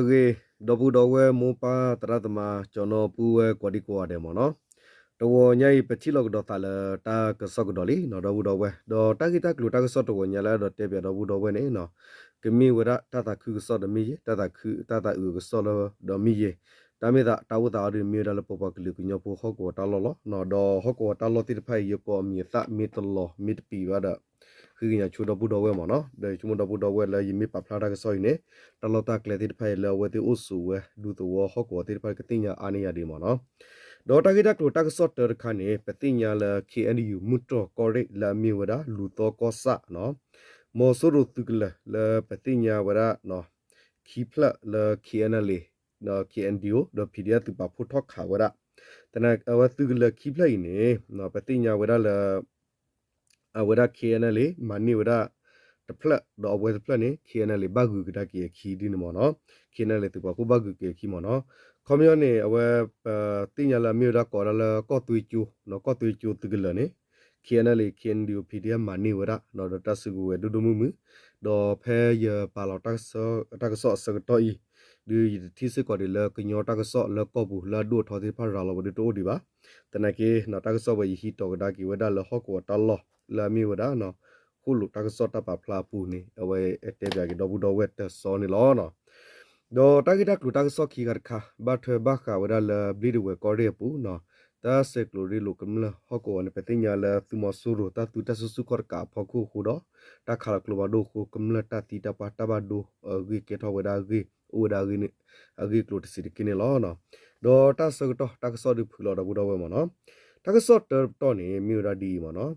ဂ့ၤ ဒီပုၢ်ဒီဝဲၢ်မိၢ်ပၢ်သရၣ်သမါ ကၠီၤနီၣ်ပုၢ်ဝဲၢ်ကိးဒံကိးဂၤဒဲးမ့ၢ်နီၤ, တဝီညါအံၤ ပထံၣ်လိာ်ကဒီးသးလၢတၢ်ကစီၣ်ကဒီးလံနီၤ ဒီပုၢ်ဒီဝဲၢ်, ဒီးတၢ်ဂ့ၢ်တၢ်ကျိၤတၢ်ကစီၣ်တဝီညါလၢအဲၣ်ဒိးတဲပၠးဒီပုၢ်ဒီဝဲၢ်န့ၣ်နီၤ, ကမ့ၢ်ဝဲဒၣ်တၢ်သးခုကစီၣ်ဒီးမ့ၢ်ယဲၢ်, တၢ်သးခုတၢ်သးအုးအကစီၣ်လၢဒီးမ့ၢ်ယဲၢ်, တၢ်မ့ၢ်သးတၢ်အိၣ်သးအီၤဒီးမ့ၢ်ဝဲဒၣ်လၢပပှၤကလုာ်ကညီဖိဟီၣ်ကဝီၤတၢ်လီၢ်လီၤနီၤ, ဒီးဟီၣ်ကဝီၤတၢ်လီၢ်သ့ၣ်တဖၣ်အံၤ ယကိးအမံၤအသၣ်မ့ၢ်တလီၤမ့ၢ်တပံာ်ဘၣ်ဒီး ဃ့ကညးဆိဒီပုၢ်ဒီဝဲၢ်မ့ၢ်နီၤ, ဒီးဆိကမိၣ်ဒီပုၢ်ဒီဝဲၢ်လၢယမ့ၢ်ပာ်ဖျါတၢ်ကစီၣ်အံၤန့ၣ် တၢ်လီၢ်တၢ်ကျဲသ့ၣ်တဖၣ်အံၤလၢအဝဲသ့ၣ်အိၣ်ဆိးဝဲဒူသဝီဟီၣ်ကဝီၤသ့ၣ်တဖၣ်ကသ့ၣ်ညါအါန့ၢ်ယၤဒံးမ့ၢ်နီၤ, ဒီးတၢ်ဂ့ၢ်တၢ်ကျိၤတၢ်ကစီၣ်တၢတခါန့ၣ် ပသ့ၣ်ညါလၢ K N U မုၢ်တြီၢ်ကီၢ်ရ့ၣ်လၢအမ့ၢ်ဝဲဒၣ်လူၤသီကီၢ်ဆၣ်နီၤ, မီၤစိရိၤသုးကလၢၤလၢပသ့ၣ်ညါဝဲဒၣ် ခံဖျၢၣ်လၢ K N L A ဒီး K N D O ဒီး P D F သုးပာ်ဖှိၣ်ထီၣ်ခးဝဲဒၣ်, သနာ်က့အဝဲသုးကလၢၤခံဖျၢၣ်အံၤန့ၣ် ပသ့ၣ်ညါဝဲဒၣ်လၢ အဝဲဒၣ် K N L A မၤန့ၢ်ဝဲဒၣ်တဖျၢၣ် ဒီးအဝဲတဖျၢၣ်န့ၣ် K N L A ဘၣ်ဂုာ်ကဒါက့ၤအခံဒ်န့ၣ်မ့ၢ်နီၤ, K N L A သုးပာ်ဖှိၣ်ဘၣ်ဂုာ်က့ၤအခံမ့ၢ်နီၤ, ခီပညီန့ၣ် အဝဲ ပသ့ၣ်ညါလၢအမ့ၢ်ဝဲဒၣ်ကိးဝဲဒၣ်လၢကီၢ်သွ့ကၠိ, ကီၢ်သွ့ကၠိသုးကလၢၤန့ၣ် K N L A K N D O P D F မၤန့ၢ်ဝဲဒၣ် ဒီးတၢ်စုကဝဲၤဒိၣ်ဒိၣ်မုၢ်မုၢ်, ဒီးဖဲယပာ်လီၤတၢ်ကစီၣ်အဆၢကတီၢ်အံၤ ဒုးယတထံၣ်စ့ၢ်ကီးဒံးလၢကညီတၢ်ကစီၣ်လၢကီၢ်ပူၤလၢအဒိၣ်အထီသ့ၣ်တဖၣ်ရၤလီၤဝဲဒၣ်တအိၣ်ဒံးဘၣ်, သနာ်က့ တၢ်ကစီၣ်ဝဲယဟံးတီၤကဒါက့ၤဝဲဒၣ်လၢဟီၣ်ကဝီၤတၢ်လီၢ်လၢအမ့ၢ်ဝဲဒၣ် ဃိၣ်လိာ်တၢ်ကစီၣ်တၢ်ပာ်ဖျါအပူၤန့ၣ် အဝဲတဲပၠးက့ၤဒီပုၢ်ဒီဝဲၢ်တစီန့ၣ်လီၤ. ဒီးတၢ်ဂ့ၢ်တၢ်ကျိၤတၢ်ကစီၣ်ခံခါတခါ ဘၣ်ထွဲဘၣ်ဃးဝဲဒၣ်လၢဘျံးဒဝဲၢ်ကီၢ်ရ့ၣ်အပူၤနီၤ, တၢ်ဆဲးကျိးရ့လိာ်ကမျၢၢ်ဟီၣ်ကဝီၤန့ၣ် ပသ့ၣ်ညါလၢသုးမီၤစိရိၤ တၢ်သုတၢ်စုဆူၣ်ခီၣ်တကးအဖီခိၣ်အဃိဒီး တၢ်ခးလီၤကျိဖးဒိၣ်အဃိ ကမျၢၢ်တၢ်သံတၢ်ပှၢ်တၢ်ဘၣ်ဒိအဂ့ၢ်ကဲထီၣ်ဝဲဒၣ်အဂ့ၢ် အိၣ်ဝဲဒၣ်အဂ့ၢ်န့ၣ် အဂ့ၢ်ကျိၤတဆံးတက့ၢ်န့ၣ်လီၤ. ဒီးတၢ်ဆၢကတီၢ်တၢ်ကစီၣ်ဒုးဖုးလီၤဒီပုၢ်ဒီဝဲၢ်မ့ၢ်နီၤ, တၢ်ကစီၣ်တၢတပတီၢ်န့ၣ် မ့ၢ်ဝဲဒၣ်ဒ်အံၤမ့ၢ်နီၤ,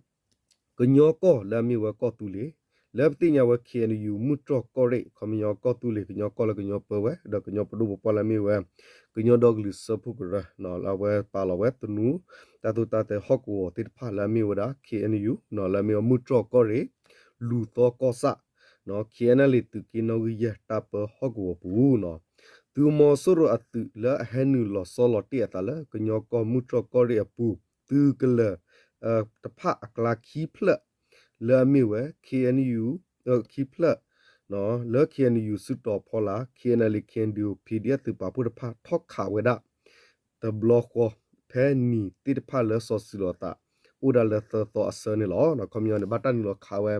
ကညီကီၢ်လၢအမ့ၢ်ဝဲကီၢ်သူလ့ၤ လၢပသ့ၣ်ညါဝဲ K N U မုၢ်တြီၢ်ကီၢ်ရ့ၣ် ခီပညီကီၢ်သူလ့ၤ ကညီကီၢ်လၢကညီပၢဝဲ ဒီးကညီပဒိၣ်ပပှၢ်လၢအမ့ၢ်ဝဲ ကညီဒီကလုာ်စၢဖှိၣ်ကရၢ လၢအဝဲပာ်လီၤဝဲသနူ တၢ်သိၣ်တၢ်သဲဟီၣ်ကဝီၤသ့ၣ်တဖၣ်လၢအမ့ၢ်ဝဲဒၣ် K N U လၢအမ့ၢ်ဝဲမုၢ်တြီၢ်ကီၢ်ရ့ၣ် လူၤသီကီၢ်ဆၣ် K N L A သုးက့နီၣ်ဂံၢ်ယဲၢ်တၢ်ပၢဟီၣ်ကဝီၤပူၤနီၤ, သုးမီၤစိရိၤအသုးလၢအဟဲနုာ်လီၤဆီလီၤတ့ၢ်အသးလၢ ကညီကီၢ်မုၢ်တြီၢ်ကီၢ်ရ့ၣ်အပူၤ သုးကလၢၤ တဖၣ်အကျါခံဖျၢၣ် လၢအမ့ၢ်ဝဲ K N U ခံဖျၢၣ် လၢ K N U စုတီၤဖီလာ် K N L A K N D O P D F သုးပာ်ဖှိၣ်တဖၣ်ထီၣ်ခးဝဲဒၣ် တဘျီဃီ ဖဲနံၤသ့ၣ်တဖၣ်လၢစီၤစုၤလီၤသး အိၣ်ဒၣ်လၢသၢသီအဆၢန့ၣ်လီၤ. ခီပညီန့ၣ် ဘၣ်တၢ်နုာ်လီၤခးဝဲ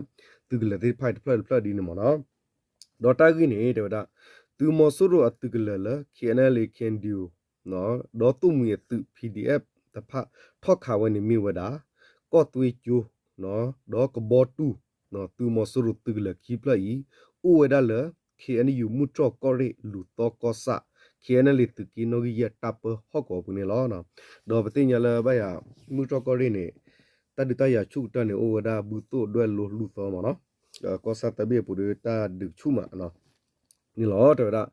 သုးကလၢၤသ့ၣ်တဖၣ်အံၤတဖျၢၣ်တဖျၢၣ်ဒ်န့ၣ်မ့ၢ်နီၤ. ဒီးတၢ်ဂ့ၢ်န့ၣ် တဲဝဲဒၣ် သုးမီၤစိရိၤအသုးကလၢၤလၢ K N L A K N D O ဒီးသိၣ်မှံၤအသုး P D F တဖၣ် ထီၣ်ခးဝဲန့ၣ်မ့ၢ်ဝဲဒၣ် ကီၢ်သွ့ကၠိ ဒီးကဘီတူၢ် သုးမီၤစိရိၤသုးကလၢၤခံဖျၢၣ်အံၤ အိၣ်ဝဲဒၣ်လၢ K N U မုၢ်တြီၢ်ကီၢ်ရ့ၣ် လူၤသီကီၢ်ဆၣ် K N L A သုးက့နီၣ်ဂံၢ်ယဲၢ်တၢ်ပၢဟီၣ်ကဝီၤပူၤန့ၣ်လီၤ. ဒီးပသ့ၣ်ညါလၢဘၣ်ယၤ မုၢ်တြီၢ်ကီၢ်ရ့ၣ်န့ၣ် တၢ်ဒုးတၢ်ယၤဆူၣ်ကတၢၢ်န့ၣ် အိၣ်ဝဲဒၣ်ဘူၣ်သိၣ်ဒွဲၣ်လိလူၤသီမ့ၢ်နီၤ. ကီၢ်ဆၣ်သၢဘ့ၣ်အပူၤဒီးတၢ်ဒုးဆူၣ်မး န့ၣ်လီၤ. တဲဝဲဒၣ်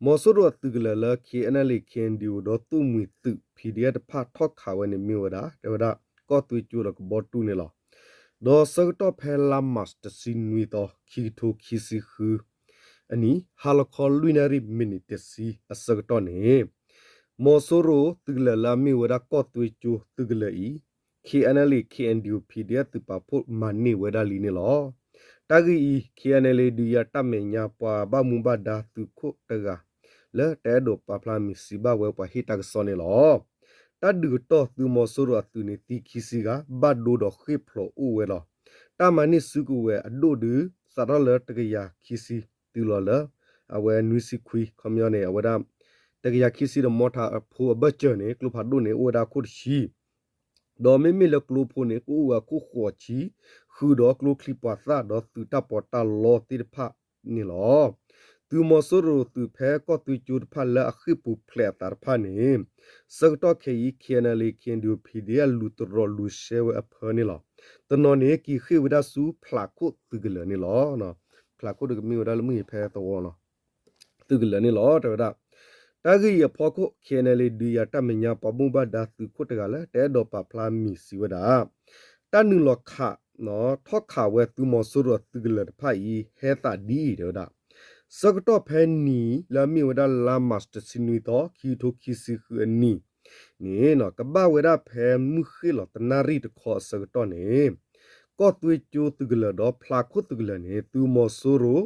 မီၤစိရိၤအသုးကလၢၤလၢ K N L A K N D O ဒီးသိၣ်မှံၤသုး P D F တဖၣ်ထီၣ်ခးဝဲန့ၣ်မ့ၢ်ဝဲဒၣ် တဲဝဲဒၣ် ကီၢ်သွ့ကၠိဒီးကဘီတူၢ်န့ၣ်လီၤ. ဒီးဆၢကတီၢ်ဖဲလါမၢ်ၡး တဆံနွံသီ ခံကထိခံဆံဃု အနံၤ ဟါလီၤခီလွံၢ်နၣ်ရံၣ်မံးနံးတဆံအဆၢကတီၢ်န့ၣ် မီၤစိရိၤသုးကလၢၤလၢအမ့ၢ်ဝဲဒၣ်ကီၢ်သွ့ကၠိသုးကလၢၤအံၤ K N L A K N D O P D F သုးပာ်ဖှိၣ်မၤန့ၢ်ဝဲဒၣ်လံန့ၣ်လီၤ. တၢ်ဂ့ၢ်အံၤ K N L A ဒုးယၤတၢ်မဲာ်ညါပှၤဘၣ်မူဘၣ်ဒါသုးခိၣ်တဂၤ လၢတအဲၣ်ဒိးပာ်ဖျါမံၤစံးဘၣ်ဝဲပှၤဟ့ၣ်တၢ်ကစီၣ်န့ၣ်လီၤ. တၢ်ဒုးကတီၢ်သုးမီၤစိရိၤအသုးန့ၣ်သံခံဆံဂၤ ဘၣ်ဒိဒီးဃ့ၢ်ဖျိးအိၣ်ဝဲလီၤ. တၢ်မၤန့ၢ်စုကဝဲၤအဒိၣ်ဒုး စးထီၣ်လၢတကယၤခံဆံ တုၤလီၤလၢ အဝဲနွံဆံခွံ ခီပညီန့ၣ် အဝဲဒၣ် တကယၤခံဆံဒီးမီထးအဖိအဘၢၣ်စၢၤန့ၣ် ကျိဖးဒိၣ်န့ၣ် အိၣ်ဝဲဒၣ်အခိၣ်တဆံ ဒီးမ့မ့ၢ်လၢကျိဖိန့ၣ် ကအိၣ်ဝဲအခိၣ်ဃိးဆံ ဃုာ်ဒီးကျိချံမျိာ်သၣ်ဒီးသုးတၢ်ပီးတၢ်လီသ့ၣ်တဖၣ်န့ၣ်လီၤ. သုးမီၤစိရိၤသုးဖဲကီၢ်သွ့ကၠိတဖၣ်လၢအဃ့ၢ်ပူၤဖျဲးအသးတဖၣ်န့ၣ် ဆၢကတီၢ်ခဲအံၤ K N L A K N D O P D F လူၤတရီးလူၤရှဲဝဲအဖၢန့ၣ်လီၤ. တနီၤန့ၣ် က့ၤဃ့ၢ်ဝဲဒၣ်ဆူဖျးခိၣ်သုးကလၢၤန့ၣ်လီၤ. ဖျးခိၣ်တကမ့ၢ်ဝဲဒၣ်လၢမုၢ်ယံၤဖဲသဝီလီၤ. သုးကလၢၤန့ၣ်လီၤ တဲဝဲဒၣ်. တၢ်ဂ့ၢ်အံၤအဖီခိၣ် K N L A ဒုးယၤတၢ်မဲာ်ညါပှၤဘၣ်မူဘၣ်ဒါသုးခိၣ်တဂၤလၢ တအဲၣ်ဒိးပာ်ဖျါမံၤစံးဝဲဒၣ် တၢ်နုာ်လီၤခး ထီၣ်ခးဝဲသုးမီၤစိရိၤအသုးကလၢၤတဖၣ်အံၤ ဟဲသးဒ်အံၤ တဲဝဲဒၣ်. ဆၢကတီၢ်ဖဲနံၤလၢအမ့ၢ်ဝဲဒၣ်လါမၢ်ၡး တဆံနွံသီ ခံကထိခံဆံဃုအနံၤန့ၣ် ကဘၣ်ဝဲဒၣ်ဖဲမုၢ်ဃ့ၢ်လီၤတနၣ်ရံၣ်တခီအဆၢကတီၢ်န့ၣ် ကီၢ်သွ့ကၠိသုးကလၢၤဒီးဖျးခိၣ်သုးကလၢၤန့ၣ် သုးမီၤစိရိၤ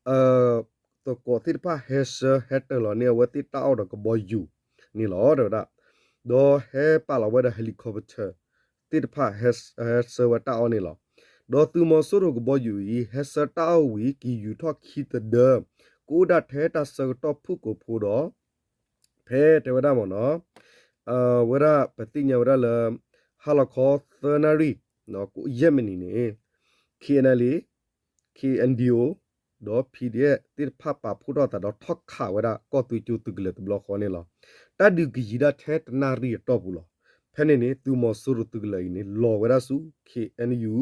အ သကိးသ့ၣ်တဖၣ်ဟဲဆှၢဟဲတၢၤလီၤန့ၢ်အဝဲသ့ၣ်တၢ်အီၣ်ဒီးကဘီယူၤန့ၣ်လီၤ တဲဝဲဒၣ်. ဒီးဟဲပာ်လီၤဝဲဒီး helicopter သ့ၣ်တဖၣ် ဟဲဆှၢဝဲတၢ်အီၣ်န့ၣ်လီၤ. ဒီးသုးမီၤစိရိၤကဘီယူၤအံၤ ဟဲဆှၢတၢ်အီၣ်ဝံၤ ကယူၤထီၣ်ခံသဒၢ ကအိၣ်ဒၣ်ထဲတၢ်ဆၢကတီၢ်ဖုၣ်ကိာ်ဖိဒီး ဖဲတဲဝဲဒၣ်မ့ၢ်နီၤ ဝဲဒၣ်ပသ့ၣ်ညါဝဲဒၣ်လၢ ဟါလီၤခီသၢနၣ်ရံၣ် ယဲၢ်မံးနံးန့ၣ် KNLA KNDO ဒီး PDF သ့ၣ်တဖၣ်ပာ်ဖှိၣ်ထီၣ်အသးဒီးထီၣ်ခးဝဲဒၣ်ကီၢ်သွ့ကၠိသုးကလၢၤတဘျီဃီန့ၣ်လီၤ. တၢ်ဒုးကယံၤဒၣ်ထဲတနၣ်ရံၣ်အတီၢ်ပူၤလီၤ. ဖဲန့ၣ်န့ၣ် သုးမီၤစိရိၤသုးကလၢၤအံၤန့ၣ် လီၤဝဲဒၣ်ဆူ KNU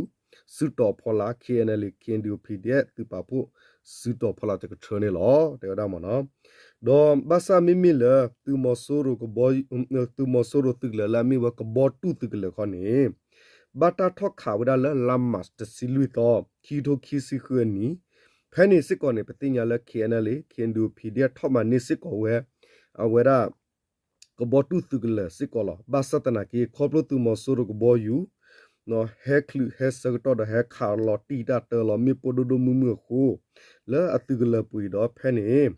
စုတီၤဖီလာ် KNLA KNDO PDF သုးပာ်ဖှိၣ်စုတီၤဖီလာ်တကထၢန့ၣ်လီၤ တဲဝဲဒၣ်မ့ၢ်နီၤ. ဒီးဘၣ်ဆၣ်မ့မ့ၢ်လၢ သုးမီၤစိရိၤကဘီ သုးမီၤစိရိၤသုးကလၢၤလၢအမ့ၢ်ဝဲကဘီတူၢ်သုးကလၢၤခီန့ၣ် ဘၣ်တၢ်ထီၣ်ခးဝဲဒၣ်လၢလါမၢ်ၡးတဆံလွံၢ်သီ ခံကထိခံဆံဃုအနံၤ, ဖဲန့ၣ်စ့ၢ်ကီးန့ၣ် ပသ့ၣ်ညါလၢ KNLA KNDO PDF ထီၣ်မၤန့ၢ်စ့ၢ်ကီးဝဲ အဝဲဒၣ် ကဘီတူၢ်သုးကလၢၤစ့ၢ်ကီးလီၤ. ဘၣ်ဆၣ်သနာ်က့ ခီဖျိသုးမီၤစိရိၤကဘီယူၤ ဟဲချုးဟဲဆၢကတီၢ်ဒီးဟဲခးလီၤတံၢ်တၢ်တၢလီၤမ့ၣ်ပိၢ်ဒိၣ်ဒိၣ်မုၢ်မုၢ်အဃိ လၢအသုးကလၢၤပူၤအံၤဒီးဖဲန့ၣ်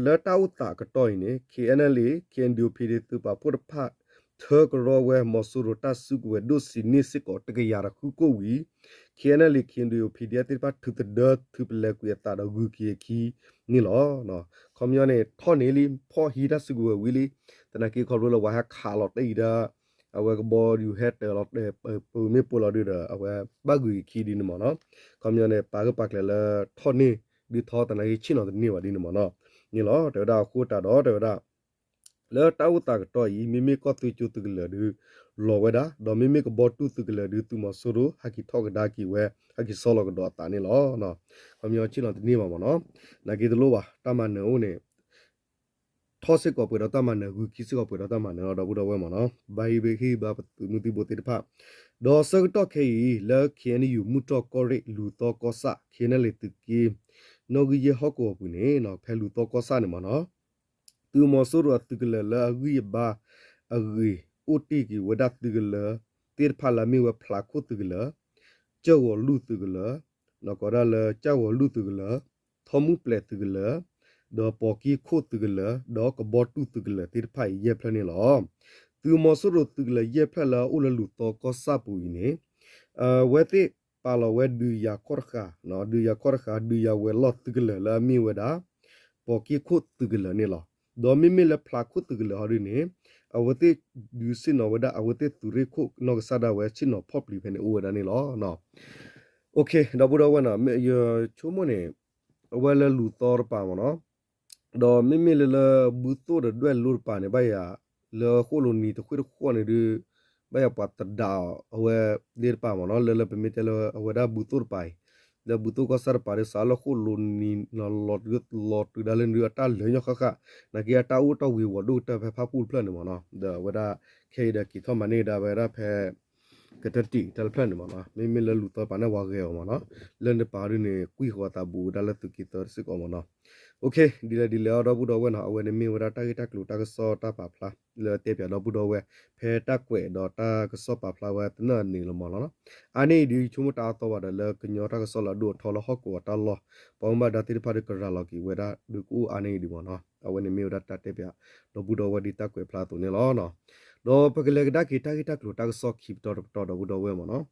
လၢတၢ်အိၣ်သးကတီၢ်အံၤန့ၣ် KNLA KNDO PDF သုးပာ်ဖှိၣ်တဖၣ် ထၢကရီဝဲမီၤစိရိၤတၢ်စုကဝဲၤဒိၣ်စံးန့ၢ်စ့ၢ်ကီးတကယၤတဃုကိၣ်ဝံၤ KNLA KNDO PDF သ့ၣ်တဖၣ်ထုးသဒၢထုးပလဲၤကွံာ်အသးဒီးဂုာ်က့ၤအခံန့ၣ်လီၤ. ခီပညီန့ၣ် ထီၣ်န့ၢ်လံ ဖီၣ်ဟံးတၢ်စုကဝဲၤဝံၤလံ, သနာ်က့ခီဖျိလၢပှၤဟဲခးလီၤတံၢ်အံၤဒီး အဝဲကဘီယူၤဟဲတၢၤလီၤတၢၤပူၤမ့ၣ်ပိၢ်လီၤဒုဒီး အဝဲဘၣ်ဂုာ်က့ၤခံဒ်န့ၣ်မ့ၢ်နီၤ. ခီပညီန့ၣ် ပာ်ဂၢၢ်ပာ်ကျၢၤလၢထီၣ်န့ၢ် ဒုးထီၣ်သနာ်က့ဆ့ၣ်နီၤတန့ၢ်ဘၣ်ဒ်န့ၣ်မ့ၢ်နီၤ. န့ၣ်လီၤ တဲဝဲဒၣ်အဃိသတးဒီးတဲဝဲဒၣ် လၢတၢ်အိၣ်သးကတီၢ်အံၤ မ့မ့ၢ်ကီၢ်သွ့ကၠိသုးကလၢၤဒုး လီၤဝဲဒၣ်, ဒီးမ့မ့ၢ်ကဘီတူၢ်သုးကလၢၤဒုး သုးမီၤစိရိၤဟဲက့ၤထီၣ်ကဒါက့ၤဝဲ ဟဲက့ၤဆီလီၤကဒီးအသးန့ၣ်လီၤ. ခီပညီဆ့ၣ်နီၤတန့ၢ်ဘၣ်မ့ၢ်နီၤ. နာ်က့တလိၣ်ဘၣ် တၢ်မၤနၢၤအိၣ်န့ၣ် ထီၣ်စ့ၢ်ကီးပှဲၤဒီးတၢ်မၤနၢၤ ဂုာ်ခံစ့ၢ်ကီးပှဲၤဒီးတၢ်မၤနၢၤလီၤ ဒီပုၢ်ဒီဝဲၢ်မ့ၢ်နီၤ. ဘၣ်ဟ့ၣ်ဘၣ်ဟ့ၣ်ဘၣ်ပသုးမုၢ်သံၣ်ဘိသ့ၣ်တဖၣ် ဒီးဆၢကတီၢ်ခဲအံၤ လၢ KNU မုၢ်တြီၢ်ကီၢ်ရ့ၣ် လူၤသီကီၢ်ဆၣ် KNLA သုးက့ နီၣ်ဂံၢ်ယဲၢ်ဟီၣ်ကဝီၤပူၤန့ၣ် ဖဲလူၤသီကီၢ်ဆၣ်န့ၣ်မ့ၢ်နီၤ သုးမီၤစိရိၤအသုးကလၢၤလၢအဂံၢ်အဘါ အဂ့ၤ အိၣ်တ့ၢ်က့ၤဝဲဒၣ်သုးကလၢၤသ့ၣ်တဖၣ်လၢအမ့ၢ်ဝဲဖျးခိၣ်သုးကလၢၤ, ကၠၢ်ဂီၤလူၢ်သုးကလၢၤ, နီၢ်ကီးဒၣ်လၢကၠၢ်ဂီၤလူၢ်သုးကလၢၤ, ထီမူၣ်ပျဲၢ်သုးကလၢၤ, ဒီးပိာ်က့ခိၣ်သုးကလၢၤ, ဒီးကဘီတူၢ်သုးကလၢၤသ့ၣ်တဖၣ်အံၤယဲၢ်ဖျၢၣ်န့ၣ်လီၤ. သုးမီၤစိရိၤသုးကလၢၤယဲၢ်ဖျၢၣ်လၢအအိၣ်လၢလူၤသီကီၢ်ဆၣ်ပူၤအံၤန့ၣ် အဝဲသ့ၣ်ပာ်လီၤဝဲဒုးယၤခီၣ်တဃာ်, ဒုးယၤခီၣ်တဃာ် ဒုးယၤဝဲၤလီၢ်သုးကလၢၤလၢအမ့ၢ်ဝဲဒၣ် ပိာ်က့ခိၣ်သုးကလၢၤန့ၣ်လီၤ. ဒီးမ့မ့ၢ်လၢဖျးခိၣ်သုးကလၢၤဟီဒုန့ၣ် အဝဲသ့ၣ်ဒုးဆ့ၣ်နီၤဝဲဒၣ် အဝဲသ့ၣ်သုးရ့ၣ်ခိၣ်နီၢ်ကစၢ်ဒၣ်ဝဲဆ့ၣ်နီၤဖီၣ်ပျံၤဖဲန့ၣ်အိၣ်ဝဲဒၣ်န့ၣ်လီၤ. ဒီပုၢ်ဒီဝဲၢ်နီၤ ယဆိကမိၣ်န့ၣ် အဝဲလၢလူၤသီတပၤမ့ၢ်နီၤ ဒီးမ့မ့ၢ်လၢလၢဘုသိၣ်ဒီးဒွဲၣ်လိတပၤန့ၣ် ဘၣ်ယၤ လၢဃိၣ်လိၤနံၤတဃ့ၢ်တဃီန့ၣ်ဒုး ဘၣ်ယၤပှၤသဒါအီၤ အဝဲသ့ၣ်တပၤမ့ၢ်နီၤ လၢလၢပမ့ၢ်တဲလၢအဝဲဒၣ်ဘုသိၣ်တပၤအံၤ လၢဘုသိၣ်ကီၢ်ဆၣ်တပၤဒီး စးလၢဃိၣ်လိၤနံၤလီၤတုၤဒၣ်လဲာ်န့ၣ်ဒုး အတၢ်လၢာ်ညီဃၣ်ဃၣ် နာ်က့အတၢ်အိၣ်တၢ်ဝံၤဝီၤဒိၣ်ကတၢၢ်ဖဲဖၣ်ပူၣ်တဖျၢၣ်န့ၣ်မ့ၢ်နီၤ ဒီးအဝဲဒၣ်ခဲအံၤဒီးက့ၤထီၣ်မၤန့ၢ်ကဒါဝဲဒၣ်ဖဲ ကတၢၢ်တံၢ်တၢ်တဖျၢၣ်န့ၣ်မ့ၢ်နီၤ မ့မ့ၢ်လၢလူၤသီတပၤန့ၣ်ဝဲဂဲၤအီၤမ့ၢ်နီၤ လၢန့ၣ်တပၤဒုန့ၣ် ကွံာ်ဃီၤအသးဘူးဝဲဒၣ်လၢသုးက့သၢတစ့ၢ်ကီးမ့ၢ်နီၤ. ဒ်လဲၣ်ဒ်လဲၣ်အီၤ ဒီပုၢ်ဒီဝဲၢ်နီၤ အဝဲန့ၣ်မ့ၢ်ဝဲဒၣ်တၢ်ဂ့ၢ်တၢ်ကျိၤတၢ်ကစီၣ်တၢ်ပာ်ဖျါ လၢတဲပၠးဒီပုၢ်ဒီဝဲၢ် ဖဲတၢ်ကွဲးဒီးတၢ်ကစီၣ်ပာ်ဖျါဝဲသနၢၣ်န့ၣ်လီၤမ့ၢ်နီၤ. အါန့ၢ်အံၤဒုး ယဆိကမိၣ်တၢ်အါသီဘၣ်ဒီး လၢကညီတၢ်ကစီၣ်လၢအဒိၣ်အထီလၢဟီၣ်ကဝီၤတၢ်လီၢ် ပှၤမူဘၣ်ဒါသ့ၣ်တဖၣ်ဒီးကရၤလီၤက့ၤဝဲဒၣ်ဒုးကအိၣ်အါန့ၢ်အံၤဒုးမ့ၢ်နီၤ. အဝဲန့ၣ်မ့ၢ်ဝဲဒၣ်တၢ်တဲပၠး ဒီပုၢ်ဒီဝဲၢ်ဒ်တၢ်ကွဲးဖျါအသိးန့ၣ်လီၤ. ဒီးပကလဲၤကဒါက့ၤတၢ်ဂ့ၢ်တၢ်ကျိၤတၢ်ကစီၣ်ခံပတီၢ်တပတီၢ်ဒီပုၢ်ဒီဝဲၢ်မ့ၢ်နီၤ.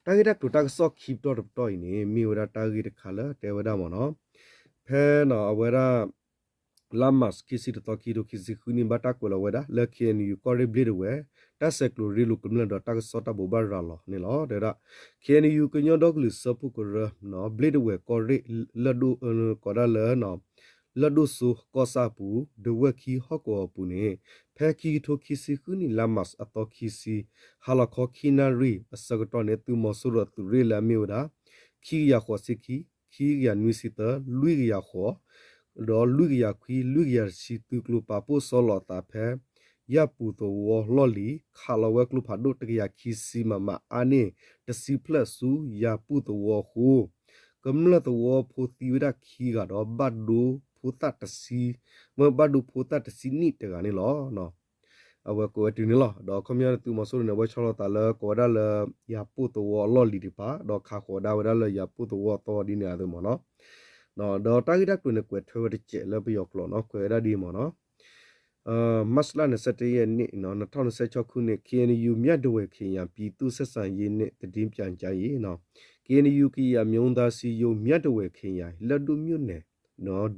တၢ်ဂ့ၢ်တၢ်ကျိၤတၢ်ကစီၣ်ခံပတီၢ်တပတီၢ်အံၤန့ၣ် မ့ၢ်ဝဲဒၣ်တၢ်ဂ့ၢ်တခါလၢတဲဝဲဒၣ်မ့ၢ်နီၤ ဖဲနီၤအဝဲဒၣ် လါမၢ်ၡး ခံဆံတသီ ခံကထိခံဆံဃုနံၣ် ဘၣ်တၢ်ကွဲးလီၤဝဲဒၣ်လၢ KNU ကီၢ်ရ့ၣ်ဘျ့ဒဝဲၢ် တၢ်ဆဲးကျိးရ့လိာ်ကမျၢၢ်ဒီးတၢ်ကစီၣ်တၢ်ဘိးဘၣ်ရၤလီၤန့ၣ်လီၤ. တဲဝဲဒၣ် KNU ကညီဒီကလုာ်စၢဖှိၣ်ကရၢ ဘျ့ဒဝဲၢ်ကီၢ်ရ့ၣ် လၢၢ်ဒိၣ် ကီးဒၣ်လၢ လၢၢ်ဒိၣ်စိကီၢ်ဆၣ်အပူၤ ဒဝဲၢ်ခံဟီၣ်ကဝီၤအပူၤန့ၣ် ဖဲခံကထိခံဆံဃုနံၣ် လါမၢ်ၡး အသီခံဆံ ဟါလီၤခီခံနၣ်ရံၣ်အဆၢကတီၢ်န့ၣ် သုးမီၤစိရိၤအသုးရ့ၣ်လၢအမ့ၢ်ဝဲဒၣ် ခံကယၤဃိးဆံခံ ခံကယၤနွံဆံသၢ လွံၢ်ကယၤဃိး ဒီးလွံၢ်ကယၤခွံ လွံၢ်ကယၤတဆံ သုးကျိၤပာ်ဖှိၣ်ဆီလီၤအသးဖဲ ယၢ်ပူၤသဝီလီၢ်လံၤ ခးလီၤဝဲကျိဖးဒိၣ်တကယၤခံဆံ မမ အါန့ၢ် တဆံဖျၢၣ်ဆူယၢ်ပူၤသဝီအဃိ ကမျၢၢ်သဝီဖိသံဝဲဒၣ်ခံဂၤဒီး ဘၣ်ဒိဖိသၣ်တဆံ ဘၣ်ဒိဖိသၣ်တဆံနံၣ်တဂၤန့ၣ်လီၤ. အဝဲကိးဝဲတုၤန့ၣ်လီၤ. ဒီးခီပညီသုးမီၤစိရိၤန့ၣ် အဝဲဆီလီၤသးလၢကိးဝဲဒၣ်လၢ ယၢ်ပူၤသဝီအလီၢ်လံၤတဖၣ် ဒီးခးဃီၤဒၣ်ဝဲဒၣ်လၢယၢ်ပူၤသဝီအသီဒ်န့ၣ်အသိးမ့ၢ်နီၤ. ဒီးတၢ်ဂ့ၢ်တၢ်ကျိၤန့ၣ် ကွဲးထွဲဝဲတစဲးလၢပယီၤကျိာ်နီၤ, ကွဲးဝဲဒၣ်ဒ်အံၤမ့ၢ်နီၤ. မၢ်ၡလါ နှစ်ဆယ့်တစ်ရက်နေ့ နှစ်ဆယ့်ခြောက်ခုနှစ် ခ့ၣ်အဲၣ်ယူၣ် မြဝတီ ခရိုင် ပြည်သူ့ဆက်ဆံရေးနှင့် သတင်းပြန်ကြားရေး ခ့ၣ်အဲၣ်ယူၣ် ကရင်အမျိုးသားအစည်းအရုံး မြဝတီ ခရိုင် လက်ဒိမြို့နယ်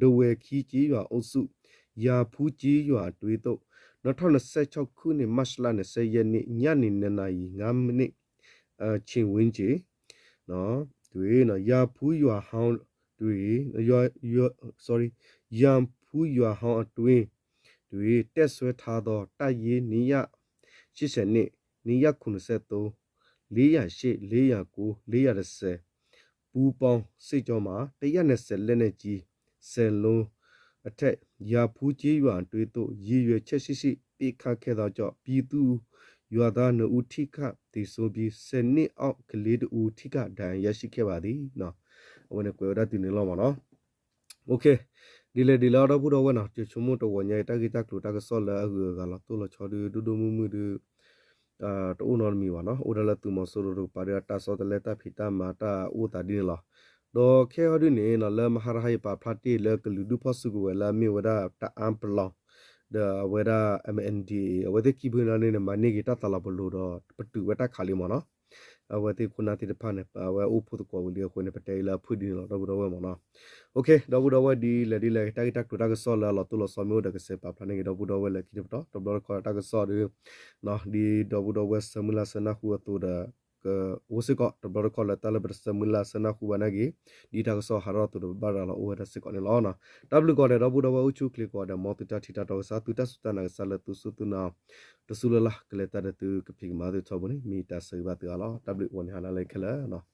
ဒဝဲၢ်ခံကျေးရွာအုပ်စု ယၤဖူကျေးရွာအတွင်းသို့ နှစ်ဆယ့်ခြောက်ခုနှစ် မတ်လ နှစ်ဆယ့်တစ်ရက်နေ့ ညနေ နှစ်နာရီ ငါးမိနစ် ချိန်ဝန်းကျင်တွင် ယၤဖူယွၤဟောင်းတွင် sorry ယၤဖူယွၤဟောင်းအတွင်းတွင် တပ်စွဲထားသော တပ်ရင်း နှစ်ရာရှစ်ဆယ်နှစ် နှစ်ရာခုနှစ်ဆယ့်သုံး လေးရာရှစ် လေးရာကိုး လေးရာတစ်ဆယ် ပူးပေါင်းစစ်ကြောင်းမှ တစ်ရာနှစ်ဆယ် လက်နက်ကြီး ဆယ်လုံးအထက် ယၤဖူကျေးရွာအတွင်းသို့ ရည်ရွယ်ချက်ရှိရှိ ပစ်ခတ်ခဲ့သောကြောင့် ပြည်သူ့ရွာသား နှစ်ဦး ထိခိုက်သေဆုံးပြီး ဆယ်နှစ်အောက် ကလေးတစ်ဦး ထိခိုက်ဒဏ်ရာရရှိခဲ့ပါသည် အဝဲန့ၣ်ကွဲးဝဲဒၣ်တုၤန့ၣ်လီၤမ့ၢ်နီၤ. ဒ်လဲၣ်ဒ်လဲၣ် ဒီပုၢ်ဒီဝဲၢ်နီၤ, ယဆိကမိၣ်တဂီၤညါအံၤ တၢ်ဂ့ၢ်တၢ်ကျိၤတၢ်ကစီၣ်လၢအဂုၤအဂၤလီၤတိၢ်လီၤဆီဒုး ဒိၣ်ဒိၣ်မုၢ်မုၢ်ဒုး တအိၣ်နီတမံၤဘၣ်နီၤ, အိၣ်ဒၣ်လၢသုးမီၤစိရိၤတကပၤဒီး တၢ်ဆီတလဲ တၢ်ဖံးတၢ်မၤ တၢ်အိၣ်သးဒ်န့ၣ်လီၤ. ဒီးခဲအံၤဒုးန့ၣ်နီၤ လၢမဟါတဟါအံၤ ပာ်ဖျါတ့ၢ်လၢကလုာ်ဒူၣ်ဖီၣ်စုကဝဲၤလၢအမ့ၢ်ဝဲဒၣ် တအၣ်ပလီၢ် ဒီးအဝဲဒၣ် M N D A အဝဲသ့ၣ်ခံဖုန့ၣ်န့ၣ် မၤန့ၢ်က့ၤတၢ်သးလီၤပလိာ်ဒီး ပတုာ်ဝဲတၢ်ခးလံမ့ၢ်နီၤ. အဝဲသ့ၣ်ခိၣ်နၢ်သ့ၣ်တဖၣ်န့ၣ် အဝဲအိၣ်ဖှိၣ်သကိးဝံၤလံအဃိန့ၣ် ပတဲအံၤလၢအဖုၣ်ဒ်န့ၣ်လီၤ ဒီပုၢ်ဒီဝဲၢ်မ့ၢ်နီၤ. ဒီပုၢ်ဒီဝဲၢ်ဒ်လဲၣ်ဒ်လဲၣ် တၢ်ဂ့ၢ်တၢ်ကျိၤတၢ်ကစီၣ်လၢအလီၤတိၢ်လီၤဆီမ့ၢ်အိၣ်ဒီး ကစဲးပာ်ဖျါန့ၢ်က့ၤ ဒီပုၢ်ဒီဝဲၢ်လၢခံတပတီၢ် တဘျီတခီၣ်တၢ်ကစီၣ်ဒီး ဒ်ဒီပုၢ်ဒီဝဲၢ်ဆၢမုၢ်လၢ်ဆၢနၢ်ဟူအသိးဒီး ကအိၣ်စ့ၢ်ကီး တဘျီတခီၣ်လၢတၢ်လၢပတဆၢမုၢ်လၢ်ဆၢနၢ်ဟူဘၣ်နာ်က့ၤ ဒ်တၢ်ကစီၣ်ဟးထီၣ်အသိးဒီး ပဘၣ်ရၤလီၤအိၣ်ဝဲဒၣ်စ့ၢ်ကီးန့ၣ်လီၤ. တၢ်ဘျုးကိးဂၤဒဲး ဒီပုၢ်ဒီဝဲၢ်အိၣ်ဆူၣ်အိၣ်ချ့ကိးဂၤဒဲး မ်သုတၢ်ထံၣ်တၢ်တီကစၢ် သုတၢ်စူၢ်တၢ်နာ်ကစၢ်လၢသုစူၢ်သုနာ် တစူၢ်လၢ်လၢ် ကလဲၤတၢ်ဒီးသုကဖံးကမၤသုထီဘိန့ၣ် မ့ၢ်တၢ်ဆၢဂ့ၤဘၣ်သုအါလီၤ. တၢ်ဘျုးအိၣ်န့ၣ်ဟါနၤလၢခဲလၢာ်